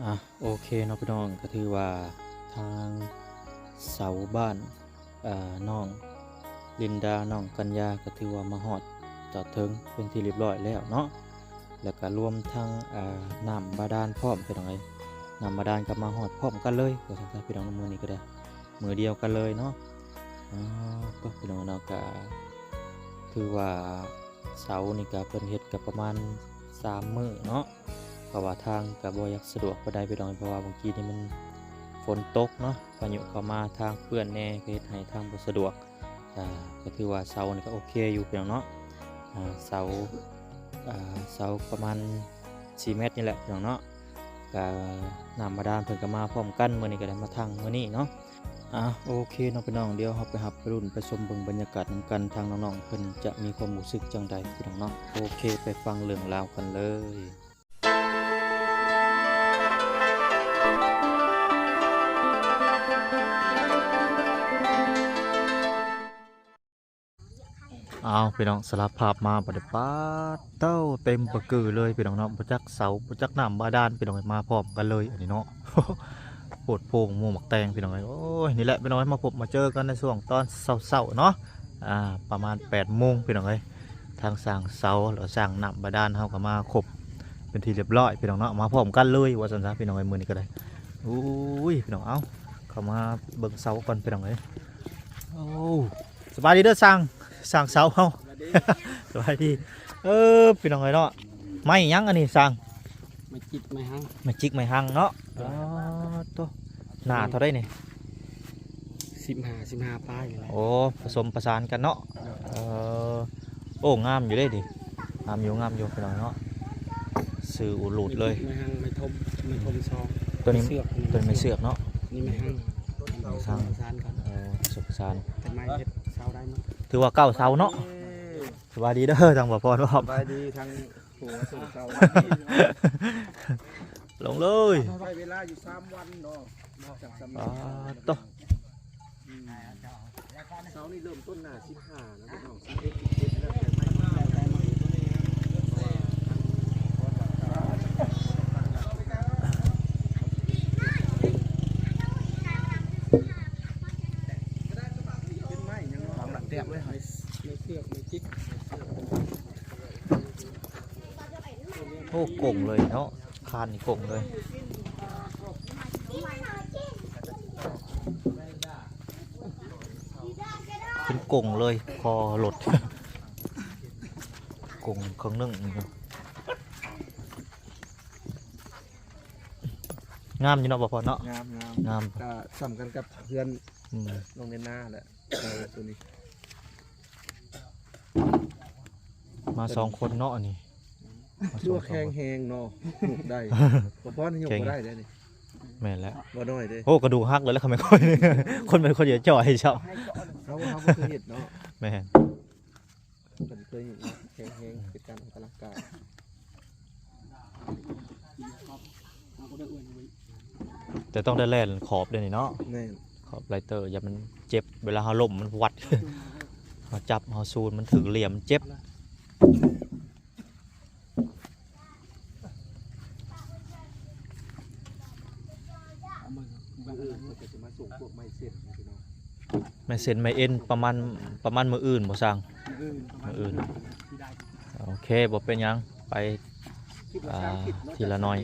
ອ່ະ ໂອເຄເນາະພີ່ນ້ອງ ກໍຖືວ່າທາງເສົາບ້ານ ເອີ ນ້ອງລິນດາ ນ້ອງກັນຍາ ກໍຖືວ່າມາຮອດຈອດເຖິງເປັນທີ່ລຽບຮ້ອຍແລ້ວເນາະ ແລ້ວກໍລວມທັງ ເອີ ນ້ຳບາດານພ້ອມພີ່ນ້ອງເອີຍ ນ້ຳບາດານກໍມາຮອດພ້ອມກັນເລີຍວ່າຊັ້ນຊະພີ່ນ້ອງ ມື້ນີ້ກໍໄດ້ ມື້ດຽວກັນເລີຍເນາະ. ອາ ກໍພີ່ນ້ອງເນາະ ກໍຖືວ່າເສົານີ້ກໍເພິ່ນເຮັດກໍປະມານສາມມື້ເນາະ ເພາະວ່າທາງກໍບໍ່ຢາກສະດວກປານໃດພີ່ນ້ອງ ເພາະວ່າບາງທີນີ້ມັນຝົນຕົກເນາະ ພາຍຸເຂົ້າມາ ທາງເປື້ອນແດ່ ກໍເຮັດໃຫ້ທາງບໍ່ສະດວກ. ອາ ກໍຖືວ່າເສົານີ້ກໍໂອເຄຢູ່ພີ່ນ້ອງເນາະ ອາ ເສົາ ອາ ເສົາປະມານສີ່ແມັດນີ້ແຫຼະພີ່ນ້ອງເນາະ ກະນ້ຳບາດານເພິ່ນກໍມາພ້ອມກັນ ມື້ນີ້ກໍໄດ້ມາທັງມື້ນີ້ເນາະ. ອາ ໂອເຄເນາະພີ່ນ້ອງ ດຽວເຮົາໄປຮັບໄປລຸ້ນໄປຊົມເບິ່ງບັນຍາກາດນຳກັນ ທາງນ້ອງໆເພິ່ນຈະມີຄວາມຮູ້ສຶກຈັ່ງໃດພີ່ນ້ອງເນາະ. ໂອເຄ ໄປຟັງເລື່ອງລາວກັນເລີຍ. ອ້າວ ພີ່ນ້ອງ ສະຫຼັບພາບມາບັດນີ້ ປາດໂທ້ ເຕັມປະກືເລີຍພີ່ນ້ອງເນາະ ບໍ່ຈັກເສົາ ບໍ່ຈັກນ້ຳບາດານພີ່ນ້ອງ ມາພ້ອມກັນເລີຍອັນນີ້ເນາະ. ໂພດໂພ ໝາກມ່ວງໝາກແຕງພີ່ນ້ອງເອີຍ. ໂອ້ຍ ນີ້ແຫຼະພີ່ນ້ອງ ມາພົບມາເຈີກັນໃນຊ່ວງຕອນເຊົ້າໆເນາະ ອາ ປະມານແປດໂມງພີ່ນ້ອງເອີຍ. ທາງຊ່າງເສົາ ແລ້ວຊ່າງນ້ຳບາດານເຮົາກໍມາຄົບເປັນທີ່ລຽບຮ້ອຍພີ່ນ້ອງເນາະ ມາພ້ອມກັນເລີຍວ່າຊັ້ນຊະພີ່ນ້ອງເອີຍ ມື້ນີ້ກໍໄດ້. ໂອ້ຍ ພີ່ນ້ອງ ເອົາ ເຂົ້າມາເບິ່ງເສົາກ່ອນພີ່ນ້ອງເອີຍ. ໂອ້ ສະບາຍດີເດີຊ່າງ ຊ່າງເສົາເຮົາ ສະບາຍດີ ສະບາຍດີ. ເອີ ພີ່ນ້ອງເອີຍເນາະ ໄມ້ຫຍັງອັນນີ້ຊ່າງ? ໄມ້ຈິກໄມ້ຮັງ ໄມ້ຈິກໄມ້ຮັງເນາະ. ໂດຍ ອໍ ໂຕ ໜ້າເທົ່າໃດນີ້? ສິບຫ້າ ສິບຫ້າປາຍນີ້ແຫຼະ. ໂອ້ ປະສົມປະສານກັນເນາະ. ໂດຍ ເອີ ໂອ້ ງາມຢູ່ເດ້ນີ້ ງາມຢູ່ ງາມຢູ່ພີ່ນ້ອງເນາະ. ຊື່ອູລູດເລີຍ ໄມ້ຮັງ ໄມ້ຖົມ ໄມ້ຖົມຊອງ ໂຕນີ້ ໄມ້ເຊືອກ ໂຕນີ້ໄມ້ເຊືອກເນາະ ນີ້ໄມ້ຮັງ ປະສານກັນ. ເອີ ປະສົມປະສານ ແຕ່ໄມ້ເຮັດເສົາໄດ້ໝົດ ຖືວ່າເກົ້າເສົາເນາະ. ເອີ ສະບາຍດີເດີ ທາງບ່າວພອນພ້ອມ ສະບາຍດີ ທາງຫົວສູງເສົາ ລົງເລີຍ ໃຊ້ເວລາຢູ່ສາມວັນເນາະ ຈັ່ງສຳເລັດ. ອໍ ໂຕ ອືມ ເສົານີ້ເລີ່ມຕົ້ນໜ້າສິບຫ້ານະພີ່ນ້ອງ ສິບເອັດ ສິບເຈັດ ແລ້ວແຕ່ໄມ້ ເປັນໄມ້ຫຍັງເນາະ ແບບເລີຍ ໄມ້ເຊືອກ ໄມ້ຈິກ ໂອ້ ກົງເລີຍເນາະ ຄານນີ້ກົງເລີຍ ເປັນກົງເລີຍ ຄໍລົດ ກົງເຄິ່ງໜຶ່ງ. ງາມຢູ່ເນາະ ບ່າວພອນເນາະ. ງາມ ງາມ ງາມ ກໍສ່ຳກັນກັບເຮືອນ ອືມ ນ້ອງເນນນາແຫຼະ ເອີ ຕົວນີ້ ມາສອງຄົນເນາະ ອັນນີ້ ອືມ ມາສອງຄົນ ແຂງແຮງເນາະ ຍົກໄດ້ ບ່າວພອນນີ້ຍົກບໍ່ໄດ້ເດ້ນີ້. ແມ່ນແຫຼະ ບໍ່ນ້ອຍເດ້. ໂອ້ ກະດູກຫັກເລີຍລະ ຄັນແມ່ນຂ້ອຍນີ້ ຄົນແມ່ນຄົນຢ່າຈ່ອຍຊ້ຳ ເຮົາ ເຮົາບໍ່ເຄີຍເຮັດເນາະ. ແມ່ນ ເພິ່ນເຄີຍເນາະ ແຂງແຮງ ເປັນການອອກກຳລັງກາຍ ແຕ່ຕ້ອງໄດ້ແລ່ນຂອບເດ້ນີ້ເນາະ. ແມ່ນ ຂອບໄລເຕີ ຢ່າມັນເຈັບ ເວລາເຮົາລົ້ມມັນວັດ ເຮົາຈັບເຮົາຊູນມັນຖືກຫຼ່ຽມ ມັນເຈັບ. ມື້ອື່ນເພິ່ນກໍຈະມາສົ່ງພວກໄມ້ເສັ້ນນະພີ່ນ້ອງ ໄມ້ເສັ້ນໄມ້ເອັນ ປະມານ ປະມານມື້ອື່ນບໍ່ຊ່າງ? ມື້ອື່ນ ມື້ອື່ນ ຊິໄດ້ ໂອເຄ ບໍ່ເປັນຫຍັງ ໄປ ທິດລະ ອ່າ ສາມທິດເນາະ ທີລະໜ້ອຍ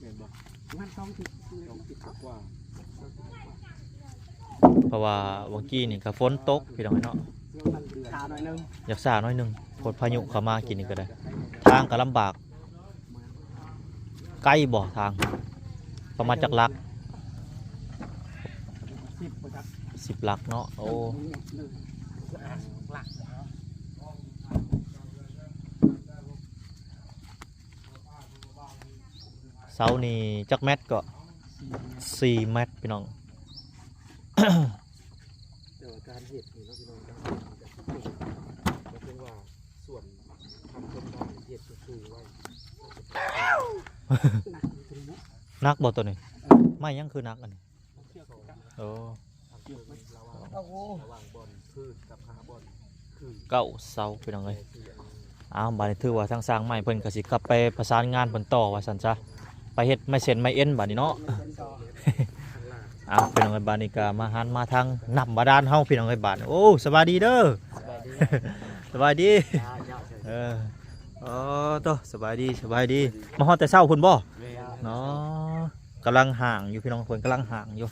ແມ່ນບໍ່? ປະມານສອງທິດ ສອງທິດກວ່າ ເພາະວ່າຫວ່າງກີ້ນີ້ກໍຝົນຕົກພີ່ນ້ອງເນາະ ຊ້າໜ້ອຍໜຶ່ງ ຢາກຊ້າໜ້ອຍໜຶ່ງ ຝົນພາຍຸເຂົ້າມາກີ້ນີ້ກໍໄດ້ ທາງກໍລຳບາກ. ໄກບໍ່ທາງ? ປະມານຈັກຫຼັກ? ສິບ ສິບຫຼັກເນາະ. ໂອ້ ເສົານີ້ຈັກແມັດເກາະ? ສີ່ແມັດ ສີ່ແມັດພີ່ນ້ອງ. ແຕ່ວ່າການເຮັດນີ້ເນາະພີ່ນ້ອງ ການເຮັດນີ້ກໍຄື ກໍເຖິງວ່າສ່ວນທຳຄົນບ້ານເຮັດກໍຄືໄວ້. ໜັກບໍ່ໂຕນີ້? ເອີ ໄມ້ຫຍັງຄືໜັກອັນນີ້? ໂອ້ ເກົ້າເສົາພີ່ນ້ອງເອີຍ. ອ້າວ ບາດນີ້ຖືວ່າທາງຊ່າງໄມ້ເພິ່ນກໍຊິກັບໄປປະສານງານເພິ່ນຕໍ່ວ່າຊັ້ນຊະ. ໄປເຮັດໄມ້ເສັ້ນໄມ້ເອັນບາດນີ້ເນາະ. ເອົາ ພີ່ນ້ອງເອີຍ ບາດນີ້ກໍມາຫັນມາທາງນ້ຳບາດານເຮົາ ພີ່ນ້ອງເອີຍ ບາດນີ້. ໂອ້ ສະບາຍດີເດີ. ສະບາຍດີ. ເອີ ໂອ້ໂຕ ສະບາຍດີ ສະບາຍດີ. ມາຮອດແຕ່ເຊົ້າພຸ້ນບໍ່? ເນາະ ກຳລັງຫ້າງຢູ່ ພີ່ນ້ອງ ເພິ່ນກຳລັງຫ້າງຢູ່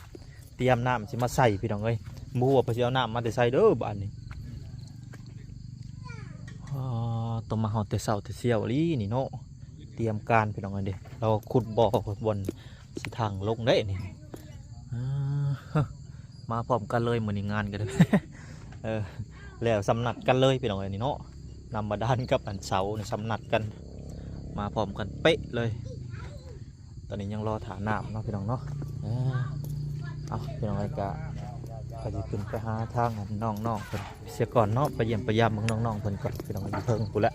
ຕຽມນ້ຳຊິມາໃສ່ ພີ່ນ້ອງເອີຍ. ບໍ່ຮູ້ວ່າເພິ່ນຊິເອົານ້ຳມາແຕ່ໃສເດີບາດນີ້. ອໍ ຕ້ອງມາຮອດແຕ່ເຊົ້າແຕ່ຊຽວອີ່ຫຼີນີ້ເນາະ ຕຽມການ ພີ່ນ້ອງເອີຍເດ້. ລາວຂຸດບໍ່ບ່ອນຊິທາງລົງເດ້ນີ້. ເອີ ມາພ້ອມກັນເລີຍມື້ນີ້ ງານກໍໄດ້ ເອີ ແລ້ວສ່ຳນັດກັນເລີຍ ພີ່ນ້ອງເອີຍນີ້ເນາະ. ນ້ຳບາດານກັບອັນເສົານີ້ສ່ຳນັດກັນ ມາພ້ອມກັນເປະເລີຍ. ຕອນນີ້ຍັງລໍຖ້ານ້ຳເນາະ ພີ່ນ້ອງເນາະ. ເອີ ເອົາ ພີ່ນ້ອງເອີຍ ກະກໍຊິຂຶ້ນໄປຫາທາງນ້ອງໆເພິ່ນເສຍກ່ອນເນາະ ໄປຢ້ຽມໄປຢາມເບິ່ງນ້ອງໆເພິ່ນກ່ອນ ພີ່ນ້ອງເອີຍ ຢູ່ເທິງພຸ້ນແຫຼະ.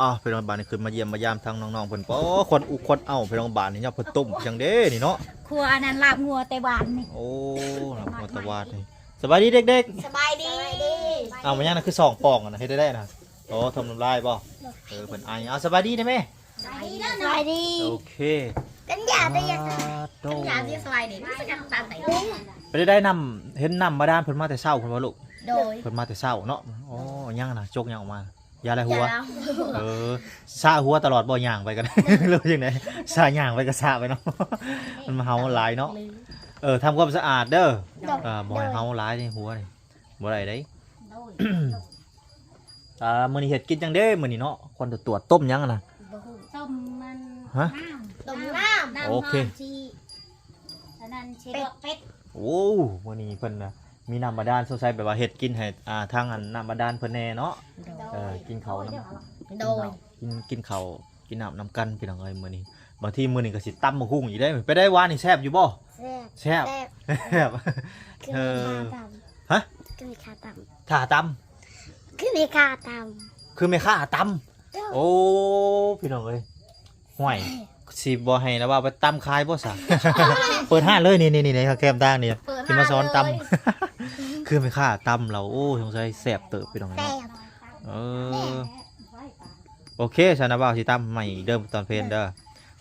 ອ້າວ ພີ່ນ້ອງ ບາດນີ້ຂຶ້ນມາຢ້ຽມມາຢາມທາງນ້ອງໆເພິ່ນ. ໂອ້ ຄວັນອຸຄວັນເອົາ ພີ່ນ້ອງ ບາດນີ້ຍາມເພິ່ນຕົ້ມຫຍັງເດ້ນີ້ເນາະ. ຄົວອັນນັ້ນລາບງົວແຕ່ວານນີ້. ໂອ້ ລາບງົວແຕ່ວານນີ້. ສະບາຍດີເດັກໆ. ສະບາຍດີ. ເອົາ ມາຫຍັງນະ ຄືສອງປ່ອງຫັ້ນນະ ເຮັດໄດ້ນະ. ໂອ້ ຖົມນ້ຳລາຍບໍ່? ເອີ ເພິ່ນໄອ. ເອົາ ສະບາຍດີໄດ້ແມ່. ສະບາຍດີ ສະບາຍດີ. ໂອເຄ ກັນຢາໄດ້ຍັງ ໂຕ ກັນຢາຊິສະບາຍດີ. ໄປໄດ້ນ້ຳ ເຫັນນ້ຳບາດານເພິ່ນມາແຕ່ເຊົ້າພຸ້ນບໍ່ລູກ? ໂດຍ ເພິ່ນມາແຕ່ເຊົ້າເນາະ. ໂອ້ ຫຍັງນະ ຈົກຫຍັງອອກມາ? ຢາລາຫົວ. ເອີ ສະຫົວຕະຫຼອດບໍ່? ຍ່າງໄປກໍໄດ້ ຫຼືວ່າຈັ່ງໃດ? ສະ ຍ່າງໄປກໍສະໄປເນາະ. ມັນມາເຫົ່າຫຼາຍເນາະ. ເອີ ທຳຄວາມສະອາດເດີ. ໂດຍ ເອີ ບໍ່ໃຫ້ເຫົ່າຫຼາຍໃນຫົວນີ້ ບໍ່ໄດ້ເດ້. ໂດຍ ອ່າ ມື້ນີ້ເຮັດກິນຫຍັງເດ້ມື້ນີ້ເນາະ? ຄວັນຕວດໆ ຕົ້ມຫຍັງນະ? ບໍ່ຮູ້ ຕົ້ມມັນ ຮະ? ຕົ້ມນ້ຳ ໂອເຄ ອັນນັ້ນຊິລວກເປັດ. ໂອ້ ມື້ນີ້ເພິ່ນນະ ມີນ້ຳບາດານ ສົງໄສແບບວ່າເຮັດກິນໃຫ້ ອ່າ ທາງອັນນ້ຳບາດານເພິ່ນແດ່ເນາະ. ໂດຍ ເອີ ກິນເຂົ້ານຳ ໂດຍ ກິນ ກິນເຂົ້າ ກິນນ້ຳນຳກັນ ພີ່ນ້ອງເອີຍ. ມື້ນີ້ ບາງທີມື້ນີ້ກໍຊິຕຳບັກຫຸ່ງອີກເດ້. ໄປໄດ້ວານນີ້ແຊບຢູ່ບໍ່? ແຊບ ແຊບ ແຊບ ແຊບ. ຄື ເອີ ແມ່ຄ້າຕຳ ຮະ? ຄືແມ່ຄ້າຕຳ ຖ້າຕຳ ຄືແມ່ຄ້າຕຳ ຄືແມ່ຄ້າຕຳ. ໂອ້ ພີ່ນ້ອງເອີຍ ຫ້ວຍ ຊິບໍ່ໃຫ້ລະວ່າໄປຕຳຂາຍບໍ່ຊະ? ເປີດຮ້ານເລີຍ ນີ້ໆໆ ແຄມທາງນີ້ ຊິມາສອນຕຳ ຄືແມ່ຄ້າຕຳລາວ. ໂອ້ ສົງໄສແຊບເຕີບ ພີ່ນ້ອງເອີຍ. ເອີ ໂອເຄ ຊັ້ນນະ ບ່າວຊິຕຳໃໝ່ອີກເດີຕອນເພນເດີ.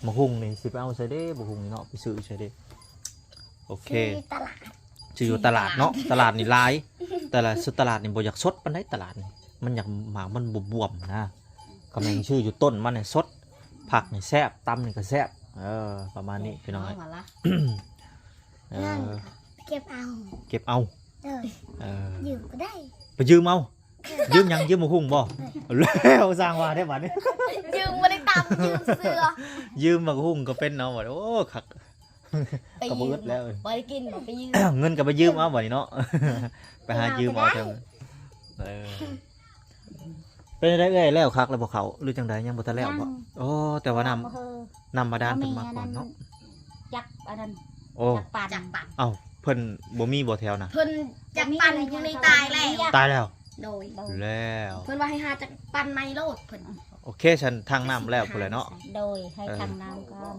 ໝາກຫຸ່ງນີ້ຊິໄປເອົາໃສເດ້? ໝາກຫຸ່ງນີ້ເນາະ ໄປຊື້ໃສເດ້? ໂອເຄ ຊື້ຢູ່ຕະຫຼາດເນາະ. ຕະຫຼາດນີ້ຫຼາຍ ແຕ່ລະຊຸດຕະຫຼາດນີ້ບໍ່ຢາກສົດປານໃດ. ຕະຫຼາດນີ້ມັນຢາກ ໝາກມັນບວມໆນະ. ຄຳແມ່ນຊື້ຢູ່ຕົ້ນມັນນີ້ສົດ ຜັກນີ້ແຊບ ຕຳນີ້ກໍແຊບ. ເອີ ປະມານນີ້ ພີ່ນ້ອງເອີຍ. ເອີ ເກັບເອົາ ເກັບເອົາ ເອີ ຢືມກໍໄດ້ ໄປຢືມເອົາ. ຢືມຫຍັງ? ຢືມໝາກຫຸ່ງບໍ່? ແລ້ວສ້າງວ່າແທ້ບາດນີ້ ຢືມບໍ່ໄດ້ຕຳ ຢືມຊື່ໆ ຢືມໝາກຫຸ່ງກໍເປັນເນາະ. ໂອ້ ຄັກ ກໍບໍ່ອຶດແລ້ວ ບໍ່ໄດ້ກິນ ບໍ່ໄປຢືມ ເງິນກໍໄປຢືມເອົາບາດນີ້ເນາະ ໄປຫາຢືມເອົາ. ເອີ ເປັນຈັ່ງໃດເອື້ອຍ ແລ້ວຄັກແລ້ວບໍ່ເຂົ້າ ຫຼືຈັ່ງໃດ? ຍັງບໍ່ທັນແລ້ວບໍ່? ໂອ້ ແຕ່ວ່ານ້ຳ ນ້ຳບາດານເພິ່ນມາກ່ອນເນາະ. ຈັກອັນນັ້ນ ໂອ້ ຈັກປັ່ນ ຈັກປັ່ນ. ເອົ້າ ເພິ່ນບໍ່ມີບໍ່ແຖວນະ? ເພິ່ນຈັກປັ່ນຢູ່ໃນຕາຍແລ້ວ ຕາຍແລ້ວ. ໂດຍ ແລ້ວ ເພິ່ນວ່າໃຫ້ຫາຈັກປັ່ນໃໝ່ໂລດເພິ່ນ. ໂອເຄ ຊັ້ນທາງນ້ຳແລ້ວພຸ້ນແຫຼະເນາະ. ໂດຍ ໃຫ້ທາງນ້ຳກ່ອນ.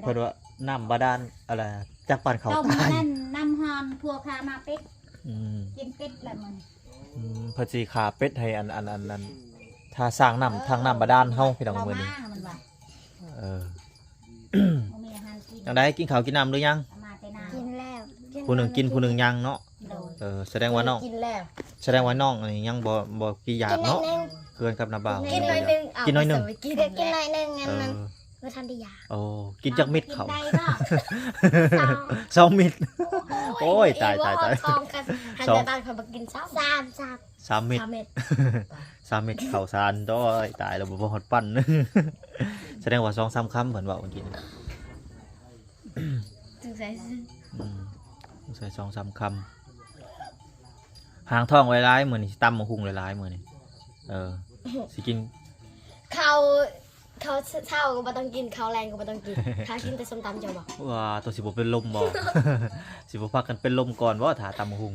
ເພິ່ນວ່ານ້ຳບາດານ ອະໄລ ຈັກປັ່ນເຂົ້າຕາຍ ນ້ຳຮ້ອນ ພວກຂ້າມາເປັດ ອືມ ກິນເປັດລະມື້ນີ້. ອືມ ເພິ່ນຊິຂ້າເປັດໃຫ້ອັນ ອັນ ອັນ ອັນ ຖ້າສ້າງນ້ຳ ທາງນ້ຳບາດານເຮົາ ພີ່ນ້ອງ ມື້ນີ້. ເອີ ຈັ່ງໃດ ກິນເຂົ້າກິນນ້ຳຫຼືຍັງ? ກິນແລ້ວ ຜູ້ໜຶ່ງກິນ ຜູ້ໜຶ່ງຍັງເນາະ. ໂດຍ ເອີ ສະແດງວ່ານ້ອງ ສະແດງວ່ານ້ອງອັນນີ້ຍັງບໍ່ ບໍ່ກິນຢາກເນາະ ຄືກັນກັບນ້າບ່າວ. ກິນໜ້ອຍໜຶ່ງ ກິນໜ້ອຍໜຶ່ງ ກິນໜ້ອຍໜຶ່ງ ອັນນັ້ນ ບໍ່ທັນໄດ້ຢາກ. ໂອ້ ກິນຈັກເມັດເຂົ້າ? ສອງເມັດ. ໂອ້ຍ ຕາຍ ຕາຍ ຕາຍ ສອງ ສາມ ສາມເມັດ ສາມເມັດເຂົ້າສານ. ໂອ້ຍ ຕາຍແລ້ວ ບໍ່ພໍດປັ່ນ. ສະແດງວ່າສອງສາມຄຳ ເພິ່ນເວົ້າເມື່ອກີ້ນີ້. ອືມ ສົງໄສສອງສາມຄຳ. ຫາງທ້ອງໄວ້ຫຼາຍມື້ນີ້ ຊິຕຳໝາກຫຸ່ງຫຼາຍໆມື້ນີ້. ເອີ ຊິກິນເຂົ້າ ເຂົ້າເຊົ້າກໍບໍ່ຕ້ອງກິນ ເຂົ້າແລງກໍບໍ່ຕ້ອງກິນ ຖ້າກິນແຕ່ສົ້ມຕຳ. ເຈົ້າບໍ່ ວ່າໂຕຊິບໍ່ເປັນລົມບໍ່? ຊິບໍ່ພາກັນເປັນລົມກ່ອນບໍ່ ຖ້າຕຳໝາກຫຸ່ງ?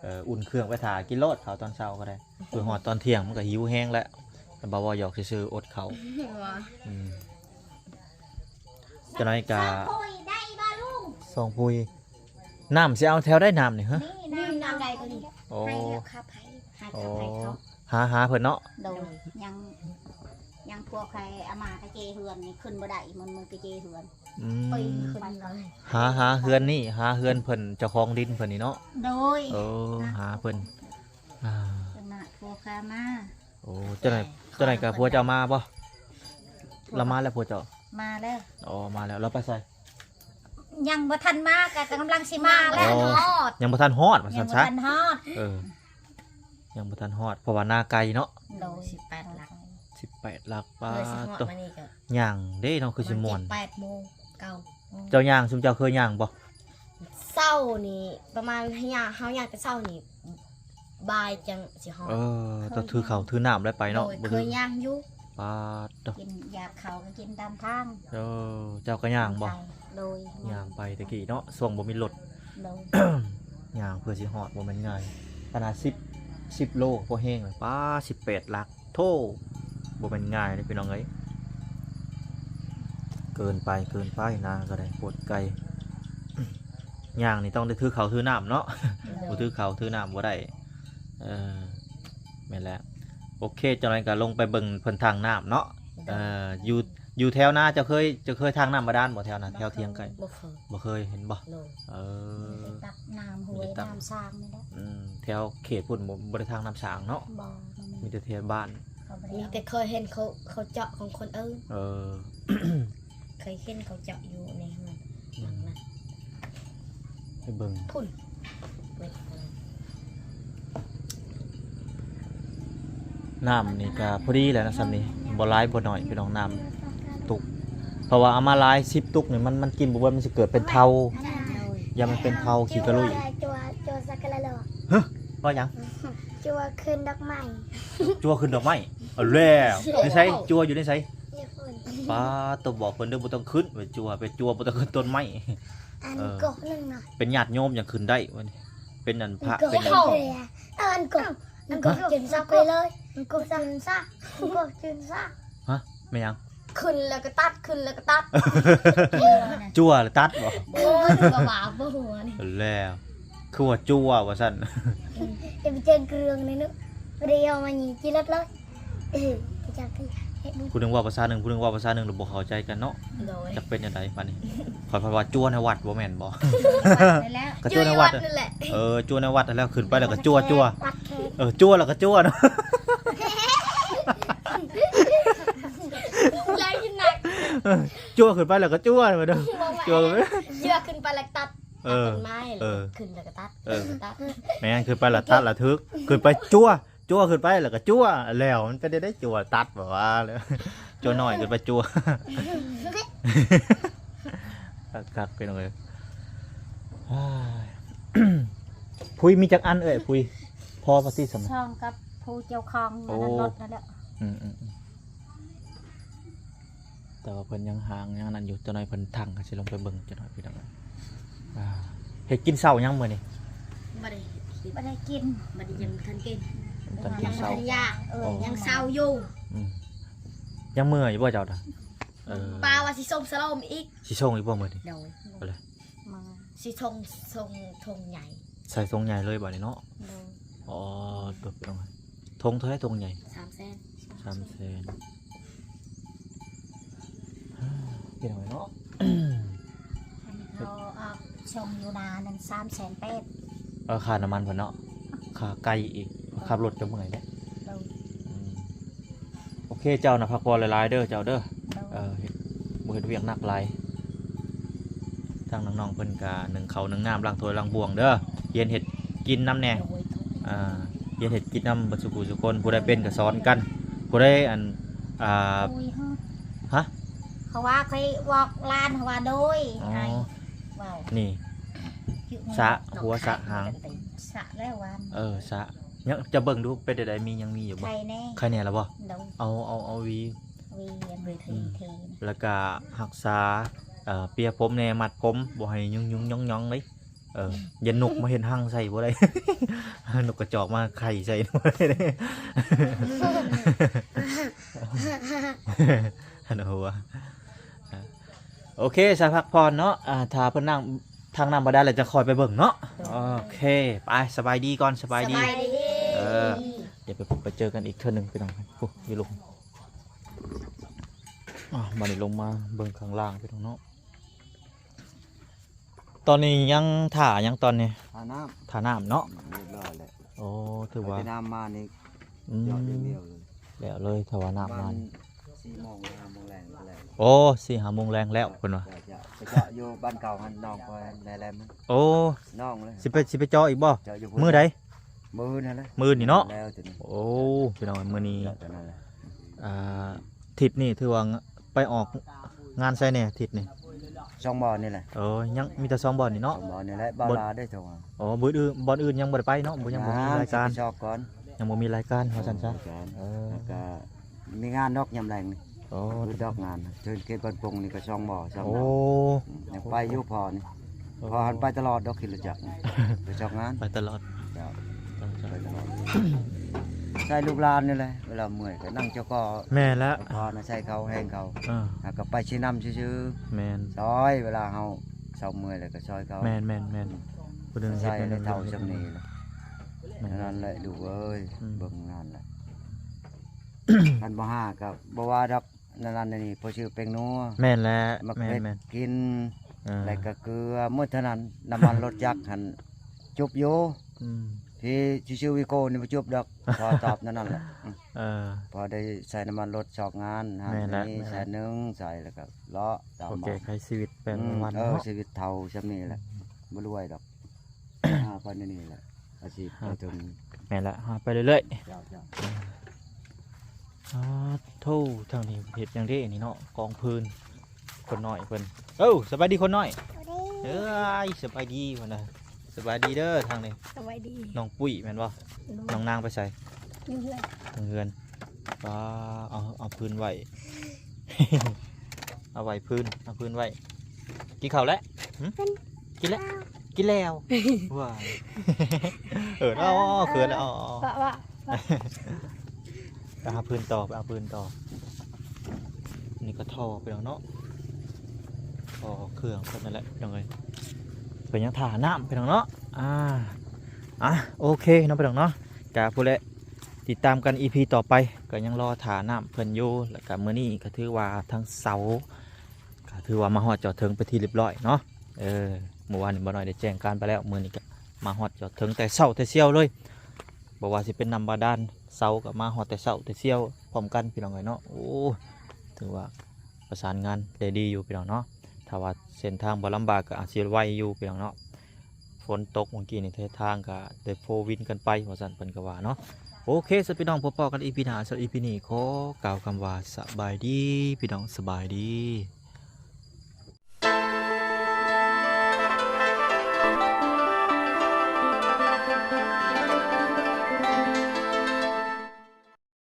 ເອີ ອຸ່ນເຄື່ອງໄປຖ້າກິນໂລດ ເຂົ້າຕອນເຊົ້າກໍໄດ້ ເພື່ອຮອດຕອນທ່ຽງມັນກໍຫິວແຮງແລ້ວ. ບໍ່ເວົ້າຫຍອກຊື່ໆ ອົດເຂົ້າ. ອືມ ຈັ່ງໃດກະ ສອງປຸຍ ນ້ຳຊິເອົາແຖວໃດນ້ຳນີ້ ຮະ? ນ້ຳໃດຕົວນີ້? ໂອ້ ໃຫ້ເລືອກ ຂັບໃຫ້ ໃຫ້ຂັບໃຫ້ເຂົາ. ຫາ ຫາເພິ່ນເນາະ. ໂດຍ ຍັງ ຍັງພວກໃຜເອົາມາກະເຈເຮືອນນີ້ຂຶ້ນບໍ່ໄດ້ ມັນ ມັນກະເຈເຮືອນ ອືມ ປີນຂຶ້ນເລີຍ. ຫາ ຫາເຮືອນນີ້ ຫາເຮືອນເພິ່ນ ເຈົ້າຂອງດິນເພິ່ນນີ້ເນາະ. ໂດຍ ເອີ ຫາເພິ່ນ ອ່າ ຈັ່ງນັ້ນພວກຂ້າມາ. ໂອ້ ຈັ່ງໃດ ຈັ່ງໃດກະຜົວເຈົ້າມາບໍ່? ລາວມາແລ້ວ ຜົວເຈົ້າ ມາແລ້ວ. ອໍ ມາແລ້ວ ລາວໄປໃສ? ຍັງບໍ່ທັນມາ ກະກຳລັງຊິມາແລ້ວ. ອໍ ຍັງບໍ່ທັນຮອດວ່າຊັ້ນຊະ. ຍັງບໍ່ທັນຮອດ ເອີ ຍັງບໍ່ທັນຮອດ ເພາະວ່ານາໄກເນາະ. ໂດຍ ສິບແປດຫຼັກ ສິບແປດຫຼັກ. ປາດໂຕ ຍ່າງເດ້ເນາະ ຄືຊິມ່ວນ. ເຈັດແປດໂມງ ເກົ້າໂມງ. ເຈົ້າຍ່າງ ຊຸມເຈົ້າເຄີຍຍ່າງບໍ່? ເຊົ້ານີ້ປະມານ ເຮົາຍ່າງ ເຮົາຍ່າງແຕ່ເຊົ້ານີ້ ບ່າຍຈັ່ງຊິຮອດ. ເອີ ຕ້ອງຖືເຂົ້າຖືນ້ຳໄດ້ໄປເນາະ. ໂດຍ ບໍ່ຖື ເຄີຍຍ່າງຢູ່. ປາດໂຕ ກິນຢາກເຂົ້າກະກິນຕາມທາງ. ເອີ ເຈົ້າກະຍ່າງບໍ່? ໂດຍ ຍ່າງໄປແຕ່ກີ້ເນາະ ຊ່ວງບໍ່ມີລົດ. ໂດຍ ຍ່າງເພື່ອຊິຮອດບໍ່ແມ່ນງ່າຍ. ຂະໜາດສິບ ສິບໂລກະພໍແຮງແລ້ວ. ປາດ ສິບແປດຫຼັກ ໂທ້ ບໍ່ແມ່ນງ່າຍເດ້ພີ່ນ້ອງເອີຍ. ເກີນໄປ ເກີນໄປ ນາກະໄດ້ ໂພດໄກ. ຍ່າງນີ້ຕ້ອງໄດ້ຖືເຂົ້າຖືນ້ຳເນາະ. ໂດຍ ບໍ່ຖືເຂົ້າຖືນ້ຳບໍ່ໄດ້. ເອີ ແມ່ນແຫຼະ. ໂອເຄ ຈັ່ງໃດກະລົງໄປເບິ່ງເພິ່ນທາງນ້ຳເນາະ. ໂດຍ ເອີ ຢູ່ ຢູ່ແຖວນາເຈົ້າເຄີຍ ເຈົ້າເຄີຍທາງນ້ຳບາດານບໍ່ ແຖວນັ້ນ ແຖວທຽງໄກ? ບໍ່ເຄີຍ ບໍ່ເຄີຍເຫັນບໍ່? ໂດຍ ເອີ ຕັກນ້ຳຫ້ວຍ ບໍ່ໄດ້ຕັກ ນ້ຳສ້າງນີ້ແຫຼະ. ອືມ ແຖວເຂດພຸ້ນບໍ່ ບໍ່ໄດ້ທາງນ້ຳສ້າງເນາະ. ບໍ່ ບໍ່ມີ ມີແຕ່ແຖວບ້ານ ມີແຕ່ເຄີຍເຫັນເຂົາ ເຂົາເຈາະຂອງຄົນອື່ນ. ເອີ ເຄີຍເຫັນເຂົາເຈາະຢູ່ໃນເຮືອນ. ອືມ ໄປເບິ່ງພຸ້ນ ນ້ຳນີ້ກະພໍດີແຫຼະນະ ຊ່ຳນີ້ ບໍ່ຫຼາຍບໍ່ໜ້ອຍພີ່ນ້ອງ. ນ້ຳຕຸກ ເພາະວ່າເອົາມາຫຼາຍ ສິບຕຸກນີ້ ມັນ ມັນກິນບໍ່ເບິດ ມັນຊິເກີດເປັນເທົາ. ຢ່າມັນເປັນເທົາຂີ້ກະລຸຍ. ຈົວ ຈົວ ຈົວສັກກະລະລໍ. ຮະ ວ່າຫຍັງ? ຈົວຄືນດອກໄມ້ ຈົວຄືນດອກໄມ້. ເອົາແລ້ວ ໃນໃສ? ຈົວຢູ່ໃນໃສ? ຢູ່ພຸ້ນ. ປາດໂຕ ບອກເພິ່ນເດີ ບໍ່ຕ້ອງຂຶ້ນໄປຈົວ ໄປຈົວບໍ່ຕ້ອງຂຶ້ນຕົ້ນໄມ້. ອັນ ເອີ ກົກໜຶ່ງນະ ເປັນຍາດໂຍມຈັ່ງຂຶ້ນໄດ້ວະນີ້ ເປັນອັນພະ ເປັນຫຍັງ? ອັນກົກ ອັນກົກ ຈຶ່ງສັກໄປເລີຍ ອັນກົກຈຶ່ງສັກ ອັນກົກຈຶ່ງສັກ. ຮະ ແມ່ນຫຍັງ? ຂຶ້ນແລ້ວກະຕັດ ຂຶ້ນແລ້ວກະຕັດ. ຈົວແລ້ວຕັດບໍ່? ໂອ້ຍ ບໍ່ບາບບໍ່ຫົວນີ້. ແລ້ວ ຄືວ່າຈົວວ່າຊັ້ນ. ອືມ ຈະໄປເຈີເຄື່ອງນີ້ເນາະ ບໍ່ໄດ້ເອົາມານີ້ຈີ່ລົດເລີຍ. ເອີ ຈັກເຮັດ ຜູ້ໜຶ່ງເວົ້າພາສາໜຶ່ງ ຜູ້ໜຶ່ງເວົ້າພາສາໜຶ່ງ ລະບໍ່ເຂົ້າໃຈກັນເນາະ. ໂດຍ ຈັກເປັນຈັ່ງໃດບາດນີ້. ຂ້ອຍພັດວ່າຈົວໃນວັດບໍ່ແມ່ນບໍ່? ກະຈົວໃນວັດນັ້ນແຫຼະ. ເອີ ຈົວໃນວັດຫັ້ນແຫຼະ ຂຶ້ນໄປແລ້ວກະຈົວ ຈົວ ວັດແຂກ. ເອີ ຈົວແລ້ວກະຈົວເນາະ. ແລ້ວກິນໜັກ ເອີ ຈົວຂຶ້ນໄປແລ້ວກະຈົວ ຈົວ ຈົວຂຶ້ນໄປແລ້ວຕັດ. ເອີ ຕັດຕົ້ນໄມ້ ເອີ ແລ້ວຂຶ້ນແລ້ວກະຕັດ ເອີ ຕັດ. ແມ່ນ ຂຶ້ນໄປແລ້ວຕັດແລ້ວຖືກ ຂຶ້ນໄປຈົວ ຈົວຂຶ້ນໄປແລ້ວກະຈົວ ແລ້ວມັນເປັນໄດ້ ຈົວຕັດບໍ່ວ່າ ຈົວນ້ອຍຂຶ້ນໄປຈົວ. ຄັກໆ ພີ່ນ້ອງເອີຍ. ພຸ້ຍ ມີຈັກອັນເອີຍ ພຸ້ຍ? ພໍປະຕິສຳ ຊ່ອງກັບຜູ້ເຈົ້າຂອງ ໂອ້ ອັນນັ້ນລົດນັ້ນແຫຼະ. ອືມໆໆ ແຕ່ວ່າເພິ່ນຍັງຫາງ ຍັງນັ້ນຢູ່ ຈັກໜ້ອຍເພິ່ນທັງ ກະຊິລົງໄປເບິ່ງຈັກໜ້ອຍພີ່ນ້ອງ. ອ່າ ເຮັດກິນເຊົ້າຍັງມື້ນີ້? ບໍ່ໄດ້ກິນ ບໍ່ໄດ້ກິນ ບໍ່ໄດ້ ຍັງບໍ່ທັນກິນ ຍັງບໍ່ທັນກິນເຊົ້າ ຍັງບໍ່ທັນຢາກ ເອີ ອໍ ຍັງເຊົາຢູ່. ອືມ ຍັງເມື່ອຢູ່ບໍ່ເຈົ້ານະ? ເອີ ປາວ່າຊິສົ່ງສະໂລມອີກ ຊິສົ່ງອີກບໍ່ມື້ນີ້? ໂດຍ ເອົາເລີຍ ມາ ຊິສົ່ງ ສົ່ງຖົງໃຫຍ່ ໃສ່ຖົງໃຫຍ່ເລີຍບາດນີ້ເນາະ. ໂດຍ ອໍ ຕົວເປັນ ຖົງເທົ່າໃດ ຖົງໃຫຍ່? ສາມແສນ ສາມແສນ. ພີ່ນ້ອງເນາະ ອັນນີ້ເຂົາອອກສົ່ງຢູ່ນານັ້ນ ສາມແສນແປດ. ເອີ ຄ່ານ້ຳມັນເພິ່ນເນາະ ຄ່າໄກ່ອີກ ຂັບລົດກະເມື່ອຍເດ້. ໂດຍ ອືມ ໂອເຄ ເຈົ້ານະ ພັກຜ່ອນຫຼາຍໆເດີເຈົ້າເດີ. ໂດຍ ເອີ ເຮັດ ບໍ່ເຮັດວຽກໜັກຫຼາຍ. ທາງນ້ອງໆເພິ່ນກະໜຶ້ງເຂົ້າໜຶ້ງນ້ຳ ລ້າງຖ້ວຍລ້າງບ່ວງເດີ ຮຽນເຮັດກິນນຳແດ່. ໂດຍ ອ່າ ຮຽນເຮັດກິນນຳເບິດສູ່ຜູ້ສູ່ຄົນ ຜູ້ໃດເປັນກະສອນກັນ ຜູ້ໃດ ອັນ ອ່າ ໂດຍ ຮະ ເຂົາວ່າ ຂ້ອຍບອກຫຼານເຂົາວ່າ ໂດຍ ອໍ ອ້າຍເວົ້າ ນີ້ ສະຫົວສະຫາງ ສະແລ້ວວານ ເອີ ສະ ຍັງຈະເບິ່ງດູເປັນໃດ ມີ ຍັງມີຢູ່ບໍ່? ໄຄແນ່ ໄຄແນ່ແລ້ວບໍ່? ໂດຍ ເອົາ ເອົາ ເອົາຫວີ ຫວີ ຫວີ ອືມ ເທ ແລ້ວກະຮັກສາ ເອີ ເປຍຜົມແນ່ ມັດຜົມ ບໍ່ໃຫ້ຍຸງໆຫຍ້ອງໆເລີຍ. ເອີ ຢ່ານົກມາເຮັດຮັງໃສ່ບໍ່ໄດ້ ນົກກະຈອກມາໄຂ່ໃສ່ບໍ່ໄດ້ເດ້ ຫັ້ນຫົວ. ໂອເຄ ສາ ພັກຜ່ອນເນາະ ອ່າ ຖ້າເພິ່ນລ້າງທາງນ້ຳບາດານແລ້ວ ຈະຄ່ອຍໄປເບິ່ງເນາະ. ໂອເຄ ໄປ ສະບາຍດີກ່ອນ ສະບາຍດີ ສະບາຍດີ ເອີ. ດຽວໄປພົບໄປເຈີກັນອີກເທື່ອໜຶ່ງພີ່ນ້ອງ. ໂອ້ ຢູ່ລຸ່ມ. ອ່າ ບັດນີ້ລົງມາເບິ່ງຂ້າງລ່າງພີ່ນ້ອງເນາະ. ຕອນນີ້ຍັງຖ້າຫຍັງຕອນນີ້? ຖ້ານ້ຳ ຖ້ານ້ຳເນາະ. ອືມ ຮຽບຮ້ອຍແລ້ວ. ໂອ້ ຖືວ່າໄປແຕ່ນ້ຳມານີ້ ອືມ ເຈາະຢ່າງດຽວເລີຍ. ແລ້ວເລີຍ ຖ້າວ່ານ້ຳມານີ້ ປະມານສີ່ໂມງ ຫ້າໂມງແລງກໍແລ້ວ. ໂອ້ ສີ່ຫ້າໂມງແລງແລ້ວເພິ່ນວ່າ. ຈະ ຈະ ຈະເຈາະຢູ່ບ້ານເກົ່າຫັ້ນ ນ້ອງຂ້ອຍແນແລມ. ໂອ້ ນ້ອງເລີຍ. ຊິໄປ ຊິໄປເຈາະອີກບໍ່? ເຈາະຢູ່ພຸ້ນ. ມື້ໃດ? ມື້ນີ້ແຫຼະ ມື້ນີ້ເນາະ. ແລ້ວຕົວນີ້. ໂອ້ ພີ່ນ້ອງ ມື້ນີ້ ເຈາະຕົວນັ້ນແຫຼະ. ອ່າ ທິດນີ້ຖືວ່າໄປອອກງານໃສແດ່ທິດນີ້? ສອງບ່ອນນີ້ແຫຼະ. ເອີ ຍັງມີແຕ່ສອງບ່ອນນີ້ເນາະ. ສອງບ່ອນນີ້ແຫຼະ. ບ່ອນ ບ່ອນລາວໄດ້ໂທມາ. ອໍ ບ່ອນອື່ນ ບ່ອນອື່ນຍັງບໍ່ໄດ້ໄປເນາະ. ບໍ່ ຍັງບໍ່ມີລາຍການ ຍັງບໍ່ມີລາຍການວ່າຊັ້ນຊະ. ເອີ ແລ້ວກໍມີງານດອກຍາມແລງນີ້. ອໍ ເບິດດອກງານ ເທິງເຂດບ້ານປົງນີ້ກໍສອງບໍ່ ສອງ ໂອ້ ບໍ່. ອືມ ຍັງໄປຢູ່ພໍນີ້. ອໍ ພໍຫັ້ນໄປຕະຫຼອດດອກ ຂີ່ລົດຈັກໄປຊອກງານ ໄປຕະຫຼອດ. ເຈົ້າ ໄປຕະຫຼອດ. ໃຊ້ລູກຫຼານນີ້ແຫຼະ ເວລາເມື່ອຍກໍນັ່ງເຈົ້າກໍ. ແມ່ນແລ້ວ ພານາໃຊ້ເຂົາແຮງເຂົາ. ເອີ ຫາກໍໄປຊີ້ນຳຊື່ໆ. ແມ່ນ ຊ່ອຍ ເວລາເຮົາເຊົາເມື່ອຍແລ້ວກໍຊ່ອຍເຂົາ. ແມ່ນໆໆ. ອືມ ຜູ້ໜຶ່ງເຮັດ ໃຊ້ໃຫ້ເຖົ້າຊ່ຳນີ້ແຫຼະ. ແມ່ນ ນັ້ນແຫຼະລູກເອີຍ. ອືມ ເບິ່ງງານແຫຼະ. ຄັນບໍ່ຫາກໍບໍ່ວ່າດອກ ນັ້ນໆ ນີ້ ພໍຊື້ແປ້ງນົວ. ແມ່ນແຫຼະ ໝາກເຜັດ ແມ່ນໆ ກິນ. ເອີ ແລ້ວກໍເກືອ ໝົດເທົ່ານັ້ນ. ນ້ຳມັນລົດຈັກຫັ້ນຈຸບຢູ່. ອືມ ທີ່ຊິຊື້ວີໂກ້ນີ້ບໍ່ຈຸບດອກ. ຂໍຕອບແນວນັ້ນແຫຼະ. ອືມ ເອີ ພໍໄດ້ໃຊ້ນ້ຳມັນລົດຊອກງານ. ແມ່ນແຫຼະ ນີ້ແສນໜຶ່ງ ໃຊ້ແລ້ວກໍເລາະຕາມ ໂອເຄ ໄຂຊີວິດແປງວັນ. ອືມ ເອີ ເນາະ ຊີວິດເຖົ້າຊ່ຳນີ້ແຫຼະ. ອືມ ບໍ່ລວຍດອກ. ຫາໄປແນວນີ້ແຫຼະ ອາຊີບ ຫາໄປເຖິງ. ແມ່ນລະ ຫາໄປເລື້ອຍໆ. ເຈົ້າໆ. ອາໂທ້ ທາງນີ້ເຮັດຫຍັງເດ້ນີ້ເນາະ ກອງຟືນ. ຄົນນ້ອຍເພິ່ນ. ເອີ ສະບາຍດີຄົນນ້ອຍ. ສະບາຍດີ. ເອີຍ ສະບາຍດີເພິ່ນນະ. ສະບາຍດີເດີທາງນີ້. ສະບາຍດີ. ນ້ອງປຸ້ຍແມ່ນບໍ່? ໂດຍ. ນ້ອງນາງໄປໃສ? ຢູ່ເຮືອນ. ທາງເຮືອນ. ປ້າ ເອົາ ເອົາຟືນໄວ້ ເອົາໄວ້ຟືນ ເອົາຟືນໄວ້. ກິນເຂົ້າແລ້ວ? ຫຶ? ກິນແລ້ວ ກິນແລ້ວ. ວ້າຍ ເອີ ອໍ ເຂີນແລ້ວ. ອໍ ວ່າ ວ່າ ວ່າ ໄປຫາຟືນຕໍ່ ໄປຫາຟືນຕໍ່. ນີ້ກໍທໍ່ພີ່ນ້ອງເນາະ ທໍ່ເຄື່ອງເພິ່ນນັ້ນແຫຼະພີ່ນ້ອງເອີຍ. ເພິ່ນຍັງຖ້ານ້ຳພີ່ນ້ອງເນາະ. ອ່າ ອ່ະ ໂອເຄເນາະພີ່ນ້ອງເນາະ. ກະພຸ້ນແຫຼະ ຕິດຕາມກັນອີພີຕໍ່ໄປ ກໍຍັງລໍຖ້ານ້ຳເພິ່ນຢູ່. ແລ້ວກໍມື້ນີ້ກໍຖືວ່າທາງເສົາກໍຖືວ່າມາຮອດຈອດເຖິງເປັນທີ່ຮຽບຮ້ອຍເນາະ. ເອີ ມື້ວານນີ້ບ່າວນ້ອຍໄດ້ແຈ້ງການໄປແລ້ວ ມື້ນີ້ກໍມາຮອດຈອດເຖິງແຕ່ເຊົ້າແຕ່ຊຽວເລີຍ. ບໍ່ວ່າຊິເປັນນ້ຳບາດານ ເສົາກໍມາຮອດແຕ່ເຊົ້າແຕ່ຊຽວພ້ອມກັນພີ່ນ້ອງເອີຍເນາະ. ໂອ້ ຖືວ່າປະສານງານໄດ້ດີຢູ່ພີ່ນ້ອງເນາະ. ຖ້າວ່າເສັ້ນທາງບໍ່ລຳບາກກໍອາດຊິໄວຢູ່ພີ່ນ້ອງເນາະ. ຝົນຕົກມື້ກີ້ນີ້ ເທດທາງກໍໄດ້ໂຟວິນກັນໄປວ່າຊັ້ນ ເພິ່ນກໍວ່າເນາະ. ໂອເຄ ສະ ພີ່ນ້ອງ ພົບພໍ້ກັນອີພີໜ້າ. ສຳລັບອີພີນີ້ຂໍກ່າວຄຳວ່າສະບາຍດີພີ່ນ້ອງ ສະບາຍດີ.